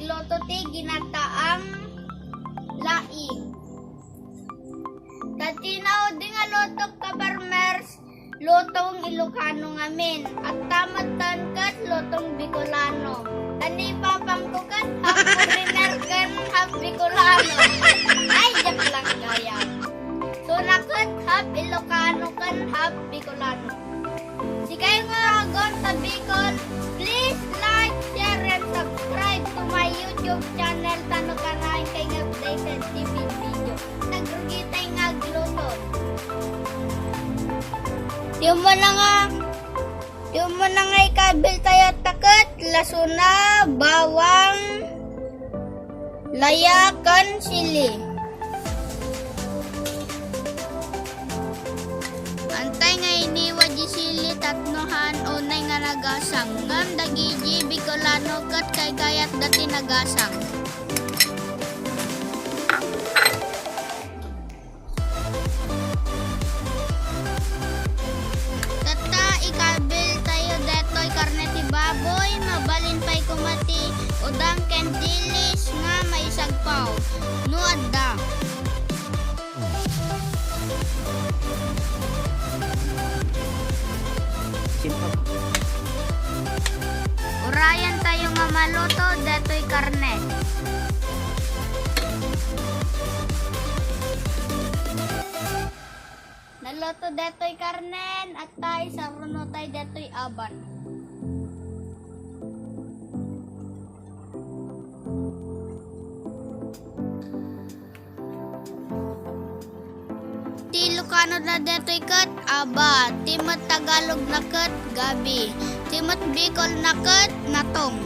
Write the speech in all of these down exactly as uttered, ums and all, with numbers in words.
Luto ti ginataang laing. Tatinaw di nga lutok, ka-farmers, lutong Ilocano ngamin. At tamattan ket lutong Bicolano. Tani papangko ket half foreigner ken half Bicolano. Ay, joke lang, gayam. So, naket half Ilocano ken half Bicolano. Sikayo nga agon ta Bicol, please like, share, and subscribe to my YouTube channel, tano kanayon kay nga updated ti video. Nagrugi tay nga agluto. Ti umuna nga, ti umuna nga ikabil tayo taket, lasuna, bawang, laya, ken sili. Antay nga iniwa di sili tapno haan unay nga nagasang. Ngem dagiti Bicolano ket kaykayatda ti nagasang. Tatta, ikabil tayo detoy karne ti baboy, mabalin pay koma ti udang ken dilis nga maisagpaw, no adda. Urayan tayo nga maluto detoy karne. Naluto detoy karnen, at tay saruno tay detoy aban. Ti Ilocano na detoy ket aba, ti met Tagalog na ket gabi, ti met Bicol na ket natong.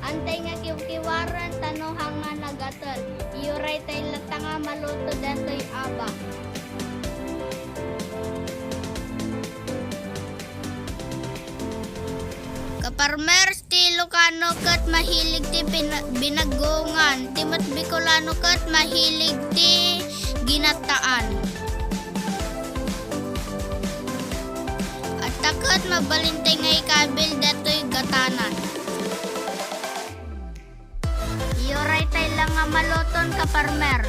Antay nga kiwkiwaren tano hanga nagatel. Iyuray tay latta nga maluto datoy aba. Kaparmers, ti Ilocano ket mahilig ti pina-, binagongan, ti met Bicolano ket mahilig ti ginataan. At ta ket mabalin tay nga ikabil datoy gatanan. Iyuray tay lang nga maluton, kaparmer.